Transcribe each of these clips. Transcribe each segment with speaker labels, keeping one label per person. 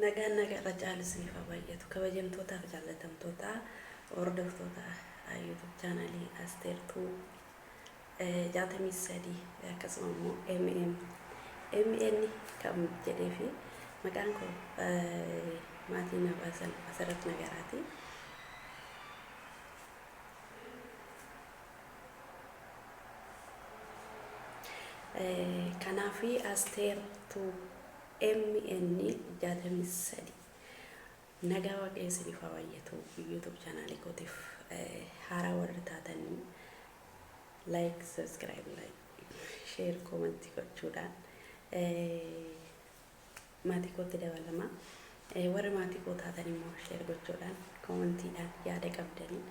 Speaker 1: Nagaan nagaa irra caalu isiniif haa baay'atu. Kabajamtootaa fi jaallatamtoota hordoftoota YouTube chaanalii Asteertuu 63, akkasuma immoo MM MN kan jedhee fi maqaan koo maatii na baasan Masarat Nagaraati. Kanaaf Asteertuu MN 63, nagaa Waaqayyo isiniif haa baay'atu. YouTube chaanaalii kootiif haaraa warri taatanii like, subscribe, like, share, comment gochuudhaan maatii kootti dabalama. Warri maatii koo taatan immoo share gochuudhaan, commentiidhaan yaada qabdanii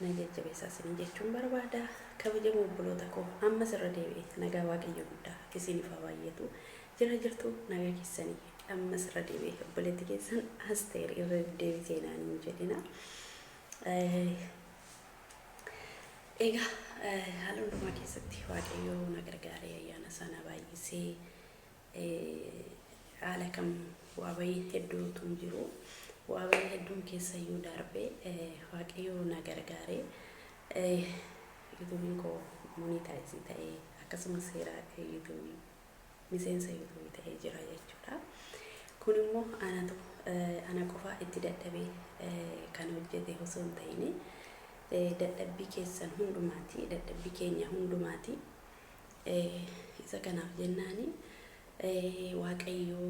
Speaker 1: na jajjabeessaa isinii jechuun barbaada. Kabajamoo obboloota koo, ammas irra deebi'ee nagaa Waaqayyo guddaa isiniif haa baay'atu. Jira jirtu, nagaa keessanii? Ammas irra deebi'ee obboleetti keessan Asteer irra deddeebitee naan hin jedhina. Egaa haala hundumaa keessatti Waaqayyo na gargaaree, ayyaana isaa na baay'isee, haala kam bu'aa bahii hedduutu jiru. Bu'aa bahii hedduun keessayyuu darbee Waaqayyo na gargaaree YouTubeiin koo monetize ta'ee, akkasumas seera YouTubeii miseensa YouTubeii ta'ee jira jechuudha. Kun immoo anatu ana qofaa itti dadhabee kan hojjete osoo hin ta'in, dadhabbii keessan hundumaati, dadhabbii keenya hundumaati. Isa kanaaf jennaani Waaqayyo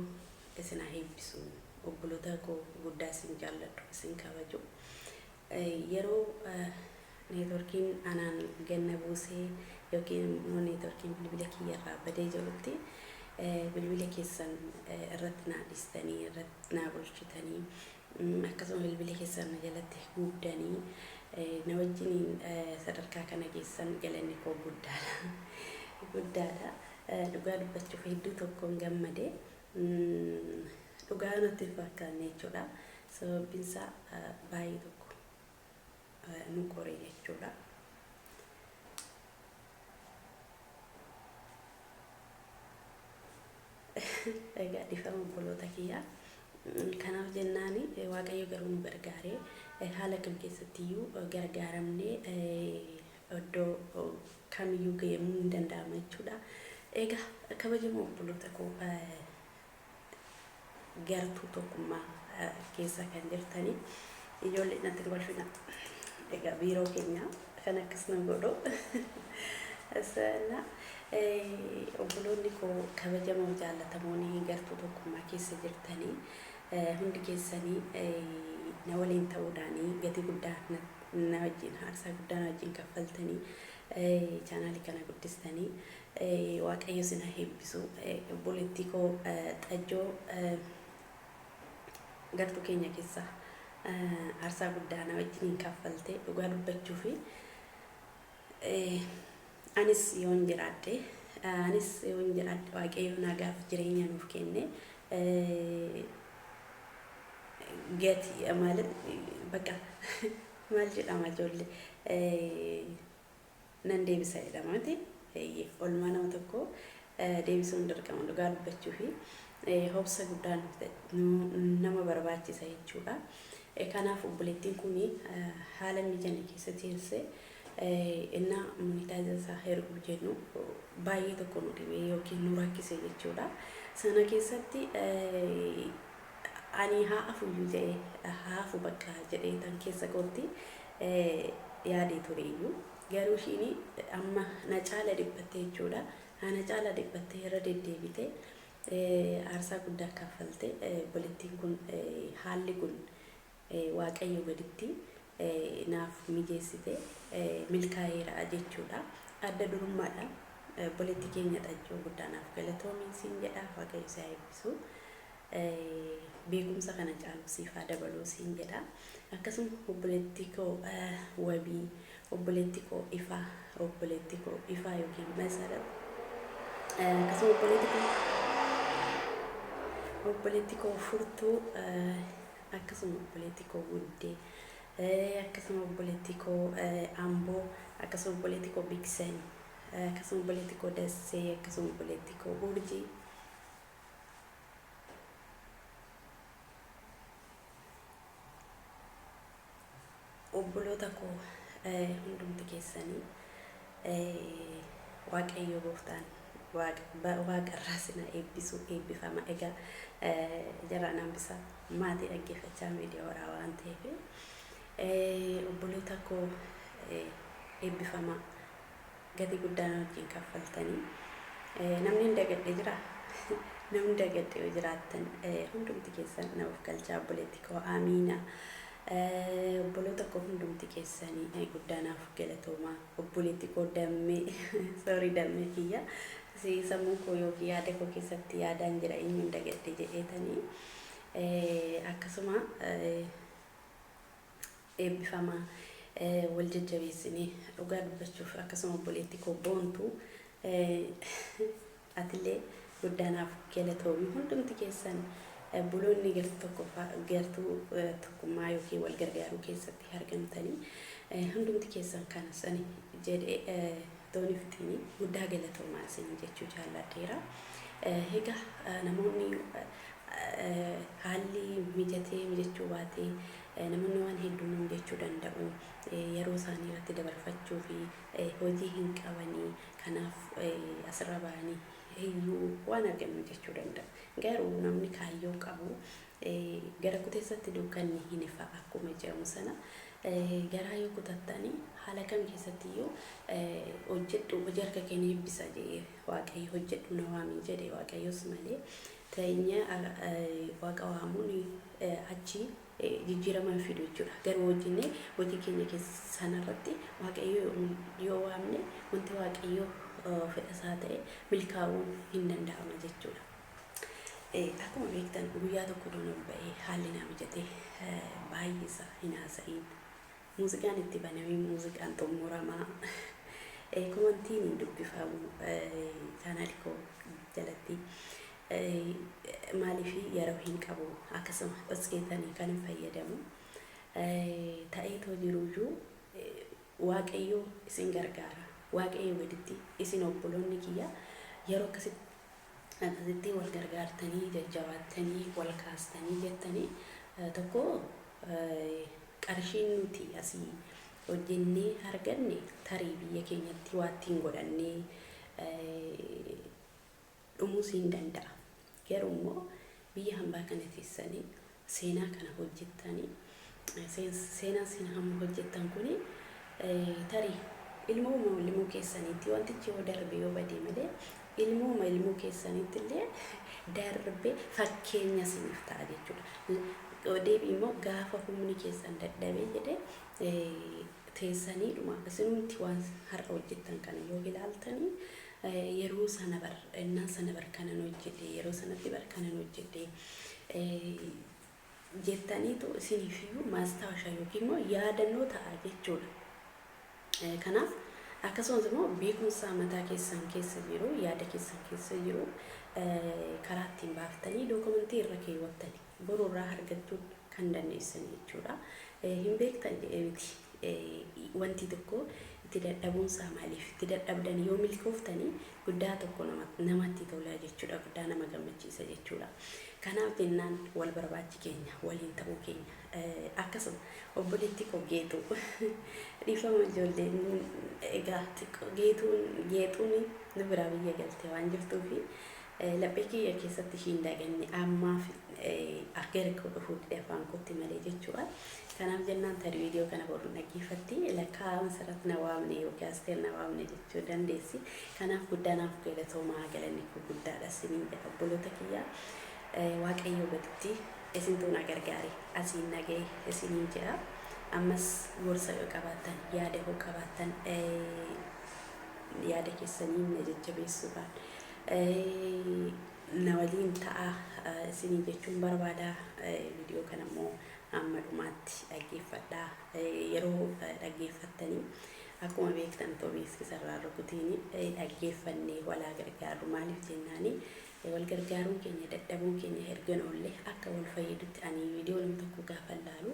Speaker 1: isin haa eebbisu. Obboloota koo guddaa isin jaalladhu, isin kabaju. Yeroo networkiin anaan ganna buusee yookiin immoo networkiin bilbila kiyyarraa badee jirutti bilbila keessan irratti naa dhiistanii, irratti naa bulchitanii, akkasuma bilbila keessan na jalatti guubdanii na wajjiniin sadarkaa kana geessan, galanni koo guddaadha. Guddaadha. Dhugaa dubbachuuf hedduu tokkoon gammade. Dhugaa natti hin fakkaanne jechuudha. Sababbiin isaa baay'ee tokko nu qore jechuudha. Egaa dhiifama obboloota kiyyaa. Kanaaf jennaani Waaqayyo garuu nu gargaaree, haala kam keessattiyyuu gargaaramnee iddoo kamiyyuu ga'uun ni danda'ama jechuudha. Egaa kabajamoo obboloota koo, gartuu tokkummaa keessa kan jirtanii, ijoollee natti hin kolfina. Egaa biiroo keenya kan akkas nu godhu. Sana obboloonni koo kabajamoo jaallatamoon gartuu tokkummaa keessa jirtanii hundi keessanii na waliin ta'uudhaan gatii guddaa na wajjin, aarsaa guddaa na wajjin kaffaltanii chaanaalii kana guddistanii, Waaqayyo isin haa eebbisu. Obboleettii koo Xajjoo gartuu keenya keessa aarsaa guddaa na wajjiniin kaffalte. Dhugaa dubbachuu fi anis yoon jiraadhe, Waaqayyo nagaaf jireenya nuuf kenne, gati maal bakka maal jedhama, ijoollee, nan deebisa jedhama miti? Oolmaa nama tokko deebisuun dirqama. Dhugaa dubbachuu fi obsa guddaa nama barbaachisa jechuudha. Kanaaf obboleettiin kun haala mijanne keessa teessee innaa monetize isaa erguuf jennu baay'ee tokko nu dhibee yookiin nu rakkise jechuudha. Sana keessatti ani haa afuyyuu jedhee, haa hafu bakka jedhee tan keessa kootti yaadee tureyyuu. Garuu ishiin amma na caala dhiphattee jechuudha. Na caala dhiphattee irra deddeebitee aarsaa guddaa kaffalte. Obboleettiin kun haalli kun Waaqayyo gaditti naaf mijeessite milkaa'eera jechuudha. Adda durummaadhaan obboleettii keenya Xajjoo guddaa naaf galatoomi siin jedha. Waaqayyo si haa eebbisu. Beekumsa kana caalu siif haa dabaluu siin jedha. Akkasuma obboleettii koo Wabii, obboleettii koo Ifaa, obboleettii koo Ifaa yookiin Masarat, akkasuma obboleettii koo Furtuu, akkasuma obboleettii koo Guddee, akkasuma obboleettii koo Amboo, akkasuma obboleettii koo Biksen, akkasuma obboleettii koo Dassee, akkasuma obboleettii koo Urjii. Hundumti keessanii Waaqayyo gooftaan waaqarraa sina eebbisu, eebbifama. Egaa jaraan hambisa maatii dhaggeeffachaa miidiyaa waraa waan ta'eef, obboloota koo eebbifama, gatii guddaa wajjin kaffaltanii. Namni hin dagadhe jira? Namni dagadhe yoo jiraattan hundumti keessan na of galchaa. Obboleetti koo Amiina, obboloota koo hundumti keessanii guddaa naaf galatoomaa. Obboleetti koo Dammee, sorry Dammee kiyya, sammuu koo yookiin yaada koo keessatti yaadaan jira eenyuun dagadhe jedheetanii. Akkasuma eebbifamaa, wal jajjabeessinee dhugaa dubbachuuf. Akkasuma obboleetti koo Boontuu, atillee guddaanaaf galatoomi. Hundumti keessan obboloonni gartuu tokkoffaa, gartuu tokkummaa yookiin wal gargaaruu keessatti argamtanii hundumti keessan kana sani jedhee tooni fixiini guddaa galatoomaa isinii jechuu jaalladheera. Egaa namoonni haalli mijatee mijachuu baatee, namoonni waan hedduu nuun jechuu danda'u, yeroo isaanii irratti dabarfachuu fi hojii hin qabanii, kanaaf asirra ba'anii iyyuu waan argannu jechuu danda'u. Garuu namni kaayyoo qabu gara kuteessatti dukkanni hin ifa akkuma jedhamu sana, garaa yoo kutattanii haala kam keessatti iyyuu hojjedhu, hojii harka keenya eebbisa jedhee Waaqayyo, hojjedhu na waamii jedhe Waaqayyos malee teenya Waaqa waamuun achi jijjiirama hin fidu jechuudha. Garuu hojjennee hojii keenya keessa sanarratti Waaqayyo yoo waamne, wanti Waaqayyo fedha isaa ta'e milkaa'uun hin danda'ama jechuudha. Akkuma beektan guyyaa tokko doon ol ba'ee haalli naa mijatee baay'ee isaa hin haasa'iin. Muuziqaan itti banamee muuziqaan xumuramaa. Komantiin hin dubbifamu chaanaalii koo jalatti. Maaliif? Yeroo hin qabu, akkasuma dhoskeetanii kan hin fayyadamu. Ta'eetoo jiruyyuu Waaqayyo isin gargaara. Waaqayyo gaditti isin obboloonni kiyya yeroo akkasitti wal gargaartanii, jajjabaattanii, wal kaastanii jettanii, tokko qarshiin nuti asii hojjennee arganne tarii biyya keenyatti waa ittiin godhannee dhumuus hin danda'a. Garuu immoo biyya hambaa kana teessanii seenaa kana hojjettanii, seenaan isin hamma hojjettan kuni tarii ilmoo ilmoo keessaniitti wantichi yoo darbe yoo bade malee, ilmooma ilmoo keessaniitti illee darbe fakkeenya isiniif ta'a jechuudha. Deebii immoo gaafa humni keessan dadhabee jedhee teessaniidhuma isinumti waan har'a hojjettan kana yoo ilaaltanii, yeroo sana bar innaan sana bar kanan hojjedhe, yeroo sanatti bar kanan hojjedhe jettaniitu isiniifiyyuu maastaawasha yookiin immoo yaadannoo ta'a jechuudha. Kanaaf akkasumas immoo beekumsa mataa keessan keessa jiru, yaada keessan keessa jiru karaa ittiin baaftanii dookumentii irra keewwattanii borurraa argachuu kan dandeessan jechuudha. Hin beektan jedhee miti. Wanti tokko itti dadhabuunsaa maaliif itti dadhabdan yoo milkooftanii guddaa tokko namatti tola jechuudha. Guddaa nama gammachiisa jechuudha. Kanaaf jennaan wal barbaachi keenya, waliin ta'uu keenya. Akkasuma obboleetti koo Geexuu, dhiifama ijoolleen, egaa xiqqoo Geetuun Geexuun nu biraa biyya galte waan jirtuufi laphee kiyya keessatti ishiin daganne ammaaf gara koo dhufuu dide afaan kootti malee jechuudha. Kanaaf jennaan tarii viidiyoo kana boru dhaggeeffatti, lakkaa Masarat na waamne yookiin Asteer na waamne jechuu dandeessi. Kanaaf guddaa naaf galatoomaa, galanni koo guddaadha isiniin jedha obboloota kiyya. Waaqayyo gaditti isintu na gargaare asiin na ga'e isiniin jedha. Ammas gorsa yoo qabaattan, yaada yoo qabaattan, yaada keessanii na jajjabeessuudhaan na waliin ta'a isinii jechuun barbaada. Viidiyoo kana immoo hamma dhumaatti dhaggeeffadhaa. Yeroo dhaggeeffattanii akkuma beektan too beeksisa irraa rukutiin dhaggeeffannee walaa gargaarru. Maaliif jennaani, wal gargaaruun keenya dadhabuun keenya erga oollee akka wal fayyadutti. Ani viidiyoo nama tokko gaafa laalu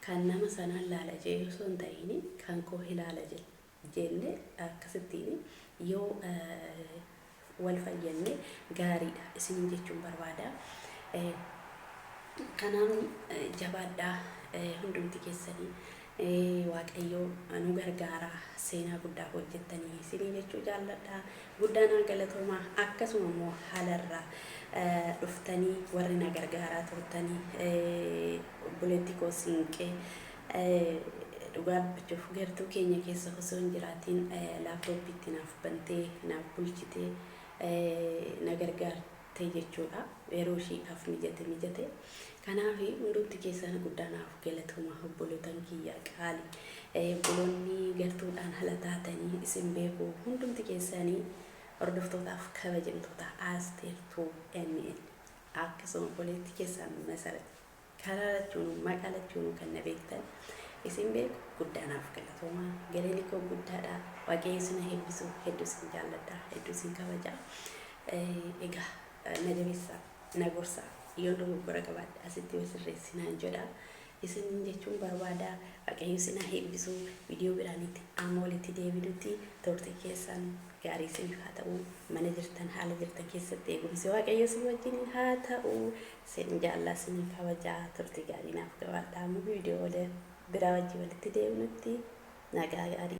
Speaker 1: kan nama sanaan laala jedhee osoo hin ta'in kan koo ilaala jenne akkasittiin yoo wal fayyanne gaariidha isiniin jechuun barbaada. Kanaaf jabaadhaa hundumti keessanii. Waaqayyoo nu gargaara, seenaa guddaa hojjettanii isinii jechuu jaalladha. Guddaa naa galatoomaa. Akkasuma immoo haalarraa dhuftanii warri na gargaaraa turtanii, obboleetti koo Siinqee, dhugaa dubbachuuf gartuu keenya keessa osoo hin jiraatiin laaptooppiitti naaf bantee, naaf bulchitee, na gargaarte jechuudha. Yeroo ishiidhaaf mijate mijate. Kanaaf hundumti keessan guddaa naaf galatooma, obbolootan kiyya qaali. Obboloonni gartuudhaan hala taatanii isin beeku, hundumti keessanii hordoftootaaf kabajamtoota Asteer Tube MN, akkasuma obboleetti keessan Masarat, karaa lachuunuu maqaa lachuunuu kan na beektan isin beeku, guddaa naaf galatooma. Galanni koo guddaadha. Waaqayyo isin haa eebbisu. Hedduu isin jaalladha. Hedduu isin kabaja. Egaa na jabeessaa, na gorsaa. Yoo dogoggora qabaadhe asitti yoo sirreessinaan jedha. Isin jechuun barbaada. Waaqayyo isin haa eebbisu. Viidiyoo biraanitti amma walitti deebinutti turtii keessan gaarii isiniif haa ta'u. Mana jirtan, haala jirtan keessatti eegumsi Waaqayyo isin wajjin haa ta'u. Isin jaallaa, isin kabajaa. Turtii gaarii naaf qabaadha. Amma viidiyoo biraa wajjin walitti deebinutti nagaa gaarii.